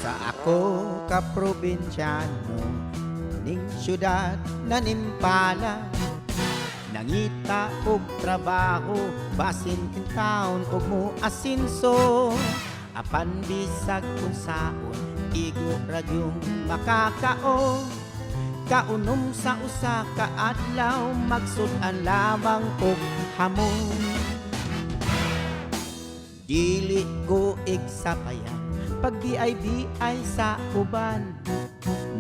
Sa ako ka probinsyano ning syudad na nimpala, nangita og trabaho basin kintaon og mo asinso, apan bisag kun saon igo ra gyung makakaon. Kaunom sa usa ka adlaw, magsud-an lamang og hamon. Dili ko igsapayan pag di ay sa uban.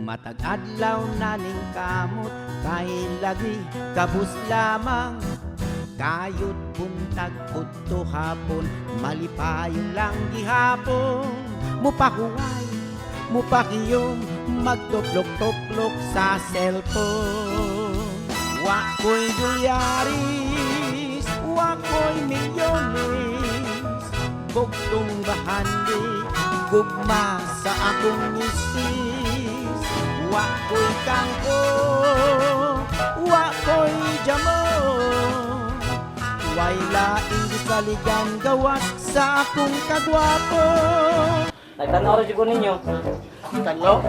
Matag adlaw na ning kamot kay lagi kabus lamang. Kayod buntag udto hapon, malipayon lang gihapon. Mupahuway, mupakiyom, magtuplok-tuplok sa cellphone. Wa ko'y dolyaris, wa ko'y milyones, bugtong bahandi, gugma sa akong misis. Wa ko'y kangko, wa ko'y jamo, way laing gisaligan gawas sa akong kagwapo. Nagtanaw ra jud ko ninyo. Tanaw?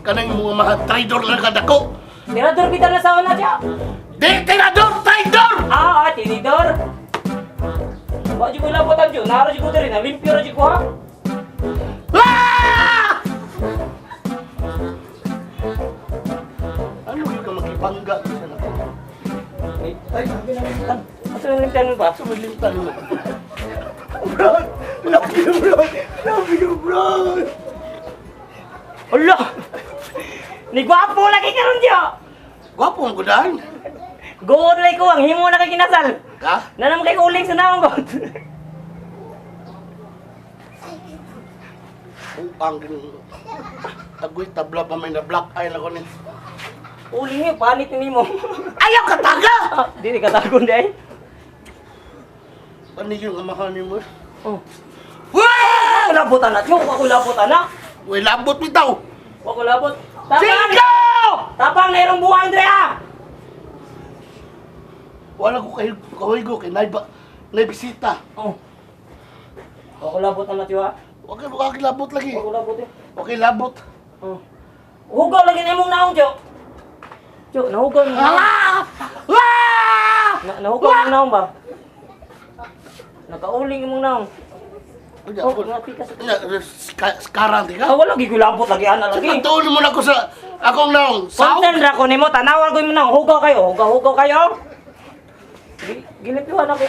Kanang mga mga traidor lang kadako. Tirador bitaw na sa una siya. Di tirador, traidor! Ah, tinidor. Wa jud ko labot ang jud. Naro jud ko diri, nalimpyo ra jud ko ha. Ah! Ano yung ka makipangga sa nako? Ay, tan. Asa nang limpyan mo ba? Sumalimtan mo. Bro! Love you, bro! Love you, bro! Ala! Ni gwapo lagi karon diyo. Gwapo ang gudan. Good lay ko ang himo na kay kinasal. Ha? Nanam kay uling sa naong god. Upang agoy tabla pa may na black eye na ko ni. Uling niyo panit ni mo. Ayaw ka taga! Ah, dili ka tagon di ay. Ano yung amahan ni mo? Oh. Wah! Ako labot ana, tiyo, ako labot ana. Uy, labot bitaw! Ako labot. Tapang! Sino? Tapang na irong buwang Andrea. Wala ko kayo kahoygo kay naiba naibisita. Oh. Ako labot ana tiyo ha. Okay, okay labot lagi. Ako labot eh. Okay, labot. Oh. Hugaw lagi na imong naong tiyo. Tiyo, nahugaw imong naong. Ah! Ah! Na, nahugaw imong naong ba? Nakauling imong naong. Unya, Oh, nga pikas. unya, sekarang di Ah, ka? wala gid labot lagi ana lagi. Tuon mo na ko sa akong naong. Saw? Content ra ko nimo, tanawan ko imong naong. Hugaw kayo, hugaw-hugaw kayo. Gilipihan ako.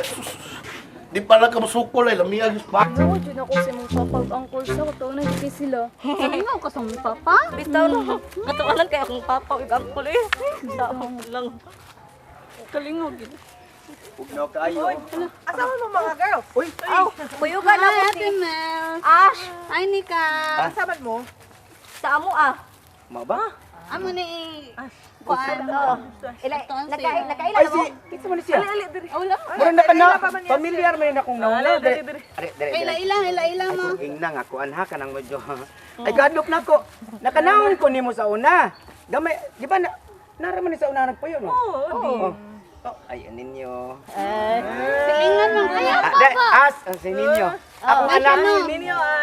Di pala ka masukol ay lamiag yung pa. Ano, dyan ako sa imong papa ug uncle sa kato na di sila. Sabi nga ka sa imong papa? Bitaw no. Katuanan kay akong papa ug uncle eh. Sa akong lang. Kalingog gid. Ugno kayo. Asa mo mga girls? Uy, Aw, kuyugan Hi, na ko Ate si Mel. Ash. Hi, Nika. Asa man mo? Sa amo ah. maba? Amo ni kuan. Oo. Ila Itoan nakaila siya. nakaila Ay na si, mo. kinsa man ni siya? Wala. Mura na ka na, familiar man akong nauna. Dere, dere, dere. Ila ila ila ila mo. Ingna nga kuan ha kanang medyo. Ay kadlok nako. Nakanahon ko nimo sa una. Gamay, di ba na naraman ni sa una nagpuyo no? Oo. Oh, ay ninyo. Silingan man kaya Ah, de, as ang si ninyo. Akong Ay, anak. ano?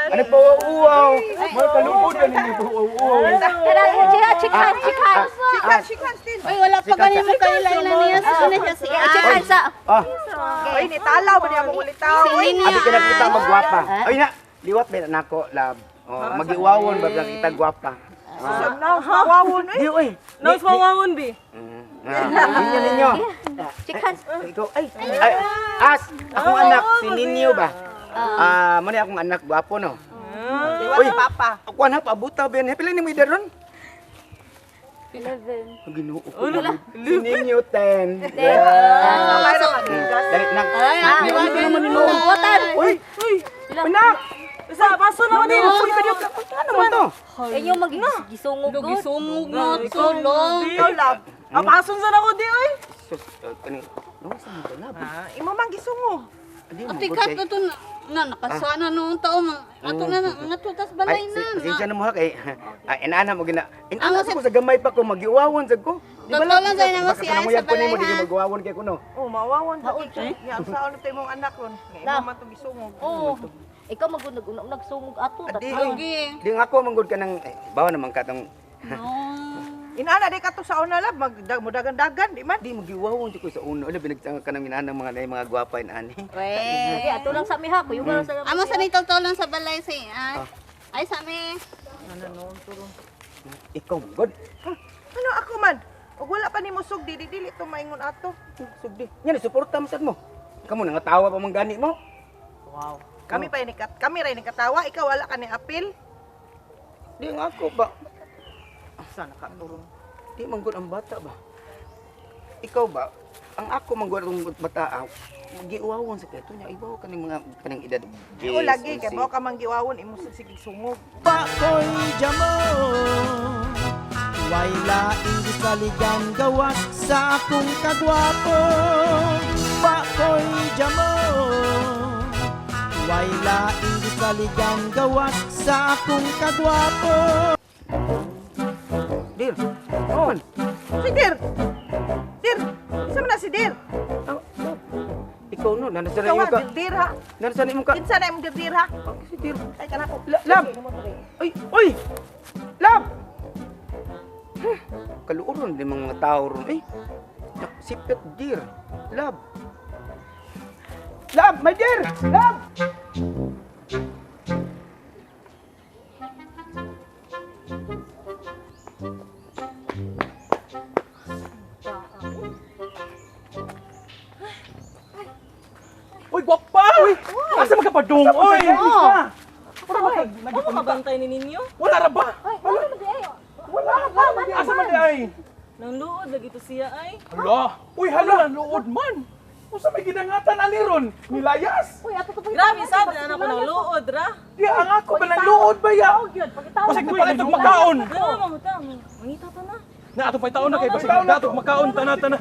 Ano po uwaw? May kalupod na ninyo po uwaw. Tara, chika chika chika. Ah, Chicken still. Uy, wala pa gani mo kay ila ila niya. Sa una siya si Chika Ash. sa. ah, Oy, ni talaw ba niya mong ulitaw? Si Oy, Ninya. abi ka nakita magwapa. Ay na, liwat ba nako lab. Oh, magiuwawon ba kita gwapa. susod na, mawawon oy. Di oy. Nose mawangon bi. Ninyo ninyo. Chika. Ikaw, ay, ay, as, akong anak, si Ninyo ba? Ah, mo ni akong anak, gwapo no? Liwat sa papa. Ako anak, pabuta ba yan? Pila ni mo edad ron? 11. Ang Ginoo ko. Si Ninyo, 10. Kamay ra man. Dali, nak. Ay, Ano naman ni Noong? Water. Uy! Anak! Sa baso na Ano Uy, kadyo ka. Ano man to? Inyo magisungog gud. Gisungog na tulong. Ikaw love. Apason sa nako di oy. Sus, kani. No, sa mo lab. Ah, imo man gisungog. Di mo Ati good kat kay. na to na, na nakasana noong tao mang ato na na nga to tas balay Ay, na. pasensya na mo ha kay. Ah, inana mo gina. Inana Amo sa- ko sa gamay pa ko magiuwawon sad ko. Di ba Totoo lang sa'yo na mo Baka si Ay sa kanamuyag ko nimo balay, di ha? magiuwawon kay kuno. Oh, mawawon ta. Nya ang saon na imong anak ron. Nga imo man tong gisungog. Oo. Ikaw magunag una nagsungog ato. Ah, Di, Lagi. di nga ako manggod ka ng eh, bawa naman ka tong No. Inana di ka to sa una lab, magdag mo dagan-dagan di man. di magiuwawon jud ko sa uno. Ala binagtanga ka ng inana mga nay mga gwapa inani. We. Sige, ato lang sa mi ha. Kuyugan lang sa Amo sa ni totoo lang sa balay si ay. Ay sa mi. Ikaw god. Ano ako man? Ug wala pa nimo sugdi, di dili to maingon ato. Sugdi. Nya ni suporta mo sad mo. Kamo nang tawa pa man gani mo. Wow. Kami pa ni kat, kami ra ni katawa, ikaw wala ka ni apil. Di nga ako ba. Asa na ka turong? Di man gud ang bata ba. Ikaw ba? Ang ako man gud ang bata ah, magiuwawon sa kato nya ibaw kaning mga kaning edad. O lagi kay mo ka man giwawon imo sa sige sungog. Pakoy jamo Way laing gisaligan gawas sa akong kagwapo. Pakoy jamo Way laing gisaligan gawas sa akong kagwapo. Dir. Oh. Si Dir. Dir, isa man na si Dir. Ikaw no, nanasan Ikaw na ha, imo ka. Dir, Dir ha. Nanasan na imo ka. Kinsa na imong Dir, Dir ha? Si Dir. Ay kanako. Lab! Ay, oy! Lab! Huh, Kaluoron din mga tao ron. Eh, sipit dear. Lab. Lab, my dear! Lab! Uy, gwapa! Uy, asa man ka pa dong? Uy, Ano ka bantay ni ninyo? Wala ra ba? Wala. Wala. Asa man di ay? Nang luod lagi to siya ay. Hala. Uy, hala, luod man. Usa may gidangatan ani ron? Nilayas. Grabe sad na ako nang luod ra. Di ang ako ba nang luod ba ya? Basig na palit og makaon. Ano mamuta? Mangita ta na. Na atong paytaon na kay basig na atong makaon tana tana.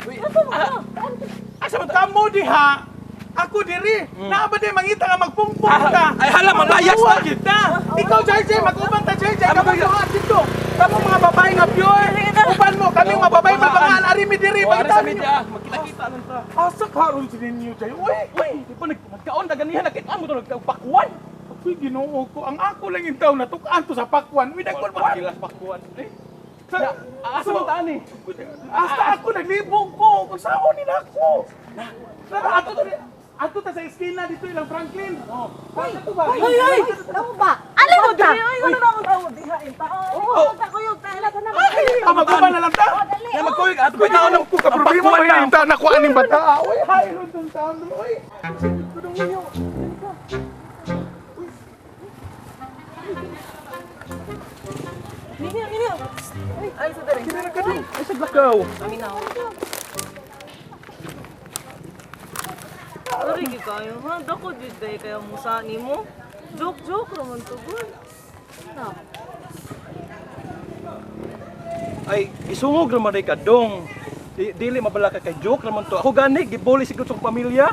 Uy, asa man Kamo diha, ako diri. Naa ba di mangita nga magpungpong ka? Hmm. Ay hala, malayas na kita. Ikaw JJ, mag-uban ta JJ, kamo duha dito. Kamo mga babae nga pure. Uban mo kami mga babae mabangaan ari mi diri Oh, ari sa pagitaon ninyo. media, magkita-kita lang ta. Asa karon si ninyo jay? Uy, Uy, di pa nagkaon na ganihan nakita mo to nagpakwan. Uy, Ginoo ko. Ang ako lang yung tao na tukaan to sa pakwan. Uy, dagkon pa. Gilas pakwan. Eh, Sa, asa man ta ani? Hasta ako naglibog ko. Kung saan nila ako. Na, ato to ato ta sa eskina dito ilang Franklin. Oh. Uy, Ay ay. Alin mo ta? Ay ano na ako diha in ta. Oo, ta kuyog ta na na. Ah, maguban na lang ta. Na magkuyog ato paytaon na Ka problema ba yung tao nakuha ning bata? Uy, hay ron tong taon. Uy. Ninyo ninyo. Ay sa dere. Kira ka dun. Ay sa glakaw. Sorry gyud kayo ha. Dako jud kay kayo musa nimo. Joke joke ra man to gud. Ay, isungog ra man ka dong. Di, dili mabala ka kay joke ra man to. Ako gani gibuli siguro sa pamilya.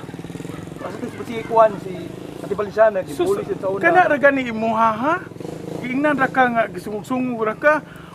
Asa to si kuan si Ate Valenciana gibuli siya sa una. Kana ra gani imuha ha? Giingnan ra ka nga gisungog-sungog ra ka.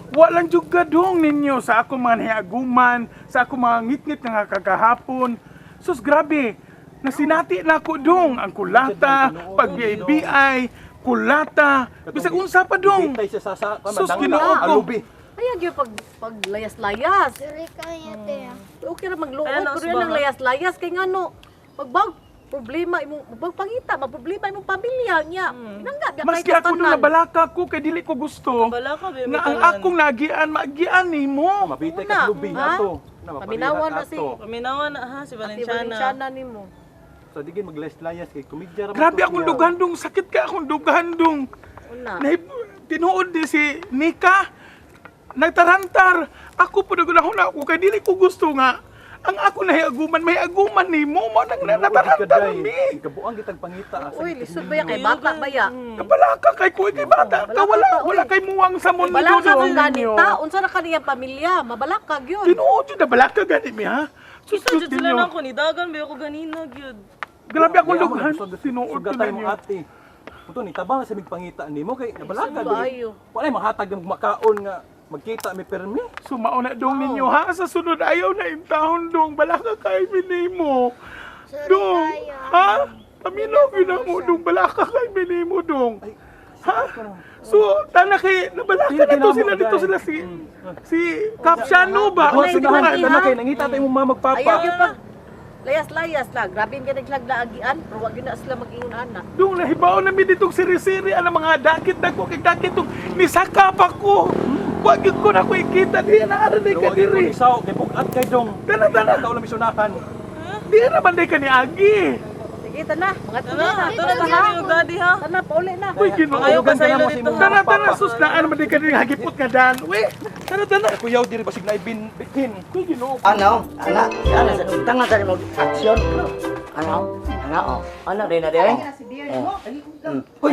Wa lang jud ka dong ninyo sa ako mga nahiaguman, sa ako mga ngitngit nga kagahapon. Sus grabe. Nasinati na ako dong ang kulata, pag BI, kulata, bisag unsa pa dong. Bitay siya sa Sus, Ginoo ko. Alubi. Ay, gyud pag pag layas-layas. Diri kaya te. Okay ra magluod Ano, pero yan ang layas-layas kay ngano magbag problema imong magbag pangita, maproblema imong pamilya niya. Nangga biya Maski ako nung nabalaka ko kay dili ko gusto. Balaka ba Nga ang akong nagian maagian nimo. Mabitay Una, ka lubi ha? ato. Na, Paminawan na maparihat si- ato. Paminawan na ha si Ate Valenciana. Valenciana nimo. So digin maglayas-layas kay komedya ra man Grabe to akong siya. dughandong, sakit ka akong dughandong. Una. Tinuod di si Nika. Nagtarantar. Ako po nagulahon ako kay dili ko gusto nga ang ako nahiaguman may aguman nimo mo nang Tinuod ka, natarantar day. mi. Kabuang kitag pangita. ah, Uy, lisod ba ya kay bata ba ya? Kabalaka kay kuy kay bata ka Balaka wala ka, uy. wala kay muwang sa mundo Balaka dong kung ninyo. ganita, unsa na kaniyang pamilya, mabalaka gyud. Tinuod jud na balaka gani mi ha. Sus Isa jud sila ninyo. nako ni dagan ba ako ganina gyud. Grabe akong lughan. Tinuod ko Sugatan na mo niyo. ate. Puto ni tabang sa migpangita nimo kay nabalaka Kaayo. Wala mahatag ng makaon nga magkita mi permi. Sumao na dong ninyo ha. Sa sunod ayaw na intahon dong. Balaka kay minimo. Dong. Ha? Paminaw yun na mo dong. Balaka kay minimo dong. Ha? So, tana kay nabalaka na to sila dito sila si si Capsiano ba? Ako O si sugahan Kuan. tana kay nangita tayo mong mama magpapa. Ayaw gyud pag layas-layas la. Grabe nga naglaglaagian, pero wag gyud na sila mag-ingon ana. Dong nahibaw na mi ditong siri-siri ang mga dakit dako kay dakit dong nisaka pa ko. Wag gyud ko na ko ikita diya na ara day ka Luwag ko diri. ni Sao kay bugat kay dong. Tana tana. Tao lang misunahan. Diya na man day ka ni Agi. Sige, tana. Mga Tana, tana tana yung daddy ha. Tana, pauli na. Uy, Ginoo. Ayaw ka sa Ka ilo na mo sa dito. imong Tana mama, tana papa. sus na ano man day ka diri hagipot nga dan. Uy, tana tana. Kuyaw diri basig na ibin bitin. Uy, Ginoo. Ano? Ana, ana sa tanga sa mo aksyon. Ano? Ana oh. Ana rin na din. Uy.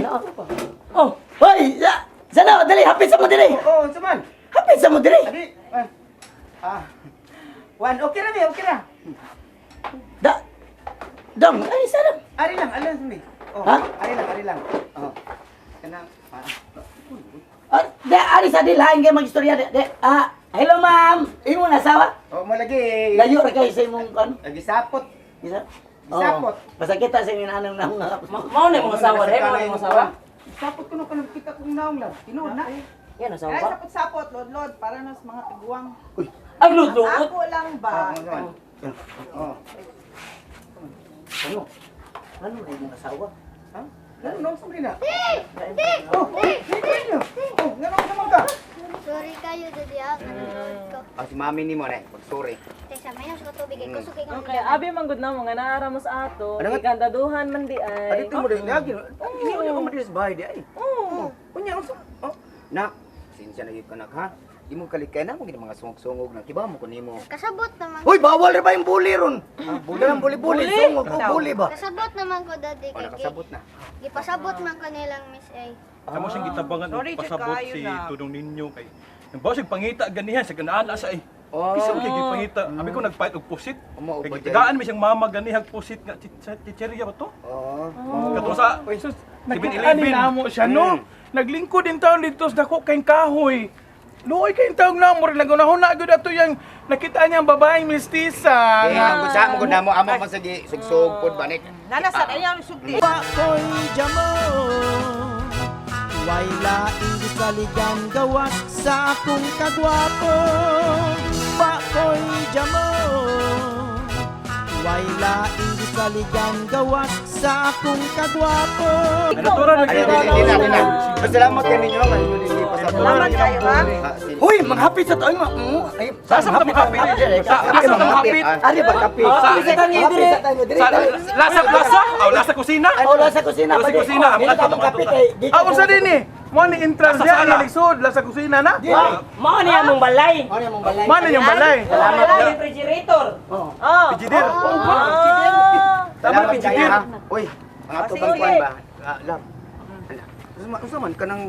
Oh, hoy, sana dali hapit sa mo diri. Oo, unsa man? Hapit sa mo diri. Adi. Ah. Ah. Wan, okay ra mi, okay ra. Da. Dong, ay sana. Ari lang, ari lang mi. Oh, Ha? ari lang, ari lang. Oh. Kanang ah. Ah, da ari sa dilain kay magistorya de. Ah, hello ma'am. Imo na asawa? Oh, mo lagi. Layo ra kay sa imong kan. Lagi sapot. Isa. Gisapot. Basta kita sa inyong anang naong nga. Mao na imong asawa re, mao na imong asawa. Sapot ko no kanang kita kong naong lang. Tinuod na. Yan asawa Ay, ba? sapot-sapot, lod-lod, para nas mga tiguang. Ay lutluot. Ako lang ba? Ah, unsa man? Oh. Ano? Ano na imong asawa? Ha? Ngano naong sa na? Oh, niyo. Oh, ngano sa man ka? Sorry kayo, Daddy, ah. Nanonood ko. Ah, si mami nimo re, pag-sorry. Tesa, may nasa tubig. Eh, kusog kay Okay, abi man gud na mo nga naara mo sa ato. Ano nga? Gikandaduhan man di ay. Adito mo rin, lagi. Ini unya ko madiri sa bahay di ay. Oo. Unya unsa? Oh, nak, sinsya na gyud ka nak ha. Di mo kalikay na mo gid mga sungog-sungog na kiba mo kunimo. Kasabot naman. Uy, bawal ra ba yung bully ron? Bully lang bully-bully, sungog o bully ba? Kasabot naman ko, Daddy. Oh, Kay nakasabot na. Gipasabot man ko nilang Miss A. Amo siyang gitabangan og Sorry, pasabot kaayo si na. Tudong ninyo kay nang basig pangita ganihan sa ganaan asa eh. Oh. Kisa mo kay gipangita. Abi ko nagpait og pusit. Umo, Kay ubo, gitagaan mi siyang mama ganihag pusit nga chicheria ba to? Oh. Kato sa Uy, sus, nakita ni 7-Eleven. namo siya no. Naglingkod din taon dito sa dako kay kahoy. Luoy kay taong namo rin nagunahuna gyud ato yang nakita niya ang babaeng mistisa. Eh, ang sa mo namo amo man sa gi sugsug pod banik. Nanasan, ayaw ni sugdi. Pakoy jamo Way laing gisaligan gawas sa akong kagwapo Pakoy jamo Way laing gisaligan gawas sa akong kagwapo Natural na Ay, gyud. di na, di na. Salamat kay ninyo nga ninyo din pasabot. Salamat kayo, ha? Uy, manghapit sa tayo. Ay, Sa sa manghapit? Sa asa ta manghapit? Ari ba kape? Sa Sa tayo diri. Sa lasa lasa? Aw lasa kusina. Oh, lasa kusina. Lasa kusina. Dili ta mangkape kay Ah, unsa din eh? Mo ni entrance Lasa diya sala. ni lisod, lasa kusina na. Mao ni among balay. Ano yung balay? Mano yung balay. Salamat. Refrigerator. Oh. Oh. Pijidir. Tama na, pijidir. Uy, mga tubang sige. kuan ba? Ah, love. Ala. Unsa man kanang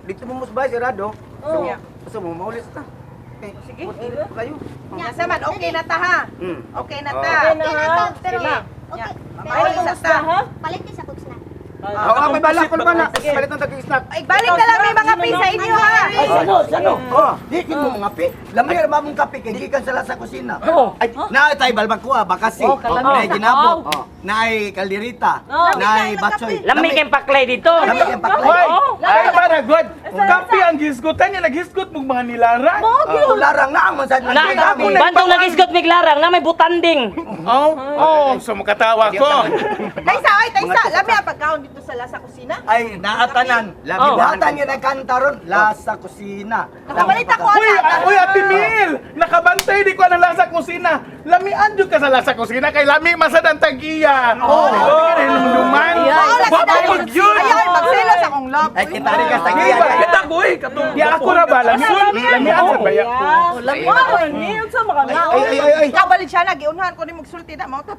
dito mo mo sa bahay sarado. So, unsa mo maulis ta. Okay. Sige. Kayo. Nasa man, okay na ta ha. Okay na ta. Okay na Okay na ha. to, pero Sige. okay. Ay, Pero sa ta. Ha? palit ni sa kugsna. Oo, ah, may balak ko naman na. Palit ng tag-snack. Ay, balik na lang may mga pay sa inyo ha. Ay, sano, sano? Oh, di kin mo mga kape. Lamir ba mong kape kay gikan sa lasa kusina. Oo. Ay, naay tay balbakua, bakasi. Oh, kalami. Naay ginabot. Naay kalderita. Oh. Naay batsoy. Lami kay paklay dito. Lami kay paklay. Hoy, ay para god. Kape ang gisgutan niya naghisgot mong mga nilarang. Oh, larang na ang man sa Na, Ako na- bantong nagisgot miglarang na may butanding. Oh, oh, so makatawa ko. Taysa, ay, taysa. Lami ang pagkaon dito sa lasa kusina. Ay, naatanan. Oh. Naatan nga nagkanta ron, lasa kusina. Nakabalita ko Uy, ana. uy, Ate Mil! Nakabantay di ko ang lasa kusina. Lamian jud ka sa lasa kusina kay lami masad ang tagiya. Oh, di ka hinumduman. Wa pa pag yun. Ayaw, ay, magselos akong love. Ay, kita rin ka sa Di ba? Kita ko eh. Katong Di ako ra ba lamian. Lamian sa baya ko. Wow, ni unsa makangaon? Ay, ay, ay, ay. Ikaw balik siya na, giunhan ko ni magsulti na, mao to.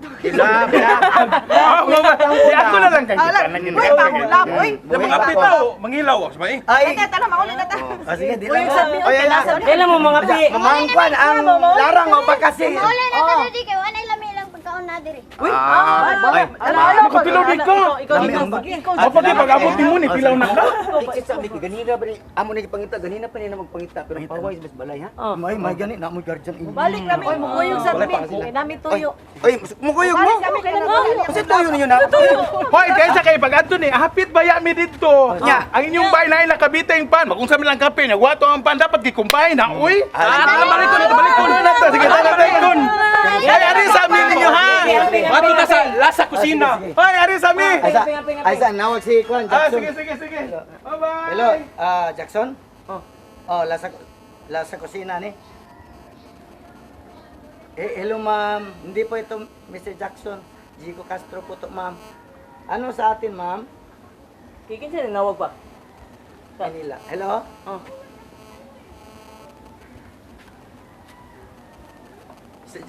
Oh, mama. Di ako na lang kay Ala, uy, bagong love, uy. Yung mga pitaw, mangilaw ako sabay. Ay, Ay, tala, mauli na ta. ah, sige, di lang. Ay, ay, ay. Kailan mo mga pi? Mamangkwan ang larang o bakasi. Wala na to, Daddy, kay wala lami lang pagkaon na. na diri. Uy, Ah, ay, Makapilaw di ka. Ikaw Lami di ang ba? Sige, ikaw. Ako pati pag-abot nimo ni pilaw na ka. Ay, sabi ko, ganina ba ni, amo na gipangita, ganina pa niya na magpangita, pero paway mas balay, ha? May may gani na mo guardian angel. Balik kami, mukuyog sa Wala amin. pa sila. Kay nami tuyo. Ay, mukuyog mo? Balik kami kay nagdala. Kasi tuyo ninyo na. Hoy, kaysa kay pag adto ni hapit baya mi didto. Nya. Ang inyong bahay na Cavite yung pan. Magunsa mi lang kape nya. Wato ang pan dapat gikumpay na uy. Ah, balikon ito, balikon. Ano na to? Sige, tara balikon. Ay, ari sa amin ninyo ha. Ato ta sa lasa kusina. Hoy, ari sa amin. Ay sa ay sa nawag si Kwan Ah, Jackson. sige, sige, sige. Bye-bye. Hello, ah Jackson? Oh. Oh, lasa lasa kusina ni. Eh, hello ma'am. Hindi po ito Mr. Jackson. Jico Castro po to, ma'am. Ano sa atin, ma'am? Kikin siya nawag pa. Manila. Hello? Oh.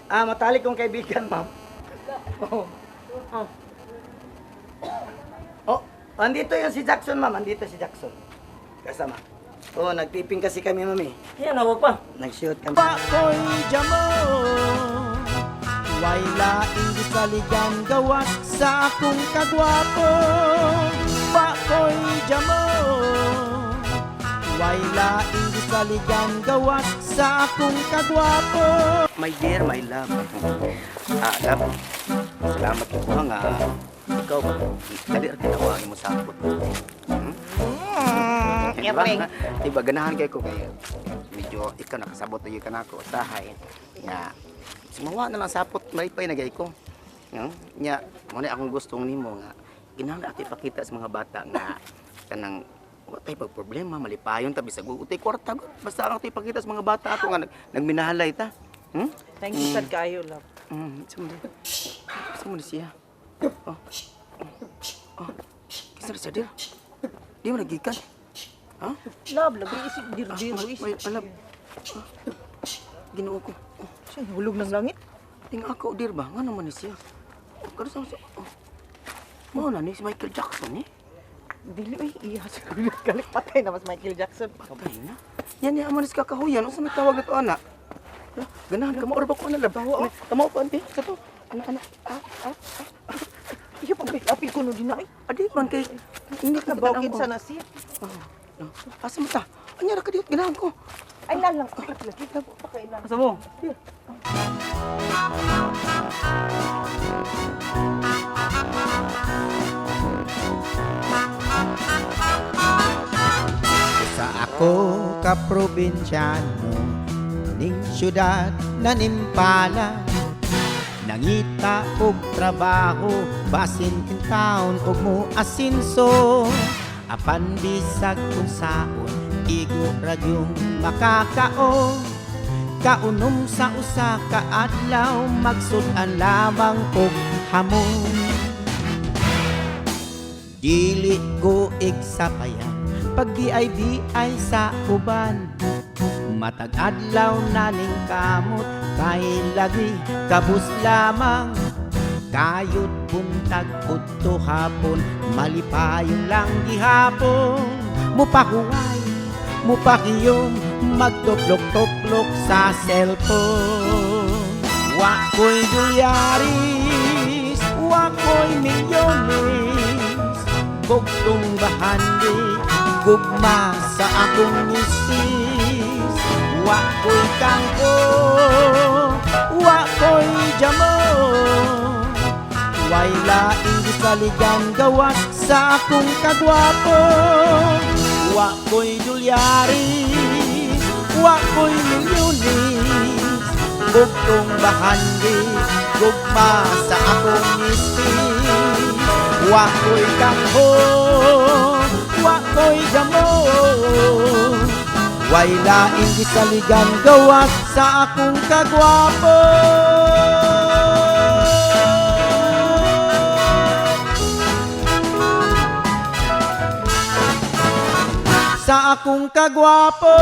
Ah, matalik kong kaibigan, ma'am. Oh. Oh. Oh, andito yung si Jackson, ma'am. Andito si Jackson. Kasama. Oh, nagtiping kasi kami, ma'am eh. Yan nawag pa. Nag-shoot kami. Pakoy jamo Way laing gisaligan gawas sa akong kagwapo. Pakoy jamo Way laing gisaligan gawas sa akong kagwapo. My dear, my love. Ah, love. Salamat ko nga. Ikaw ba? Dali ra kita ang imong sapot. Hmm? Diba? Diba, ganahan kay ko kay medyo ikaw nakasabot na ka nako usahay. Nga sumawa na lang sapot malipay na gay ko. No? Nya, mo na akong gustong nimo nga kinahanglan ato ipakita sa mga bata nga kanang wa tay pag problema malipayon ta bisag utay kwarta gud. Basta ang ato ipakita sa mga bata ato nga nagminahalay ta. Hmm? Thank you sad kaayo, love. Sa mo ni siya. Oh. Oh. Kinsa siya dir? Di mo nagikan. Ha? Love, lagi isip dir-dir. May alam. Ginoo ko. Oh, Siya hulog ng langit. Ting ako dir ba? Ngano man ni siya? Karo sa oh. Mao na ni si Michael Jackson eh. Dili uy, iya siguro galik patay na mas Michael Jackson. Patay na. Yan niya man sa kakahuyan. Unsa may tawag na to ana? Lah, ganahan ka mo or ba ko ana lab? Kamo pa ante sa to. Ana ana. Ah, ah. Iya pag apil ko no din ay. Adi man kay hindi ka Kabawkin sa na siya. Asa mo ta? Anya ra ka diyot ganahan ko. Ay lalang lagi ka pakailan. Asa mo? Sa ako ka probinsyano ning syudad na nimpala. Nangita og trabaho basin kintaon og mo asinso. Apan bisag kung saon igo ra gyung makakaon. Kaunom sa usa ka adlaw magsud-an lamang og hamon. Dili ko igsapayan pag di ay sa uban. Matag adlaw na ning kamot kay lagi kabus lamang. Kayod buntag udto hapon malipayon lang gihapon. Mupahuway, mupakiyom, magtuplok-tuplok sa cellphone. Wa ko'y dolyaris, wa ko'y milyones, bugtong bahandi, gugma sa akong misis. Wa ko'y kangko, wa ko'y jamo, way laing gisaligan gawas sa akong kagwapo. Wa ko'y dolyaris, wa ko'y milyones, bugtong bahandi, gugma sa akong misis. Wa ko'y kangho, wa ko'y jamo, way laing gisaligan gawas sa akong kagwapo. Sa akong kagwapo.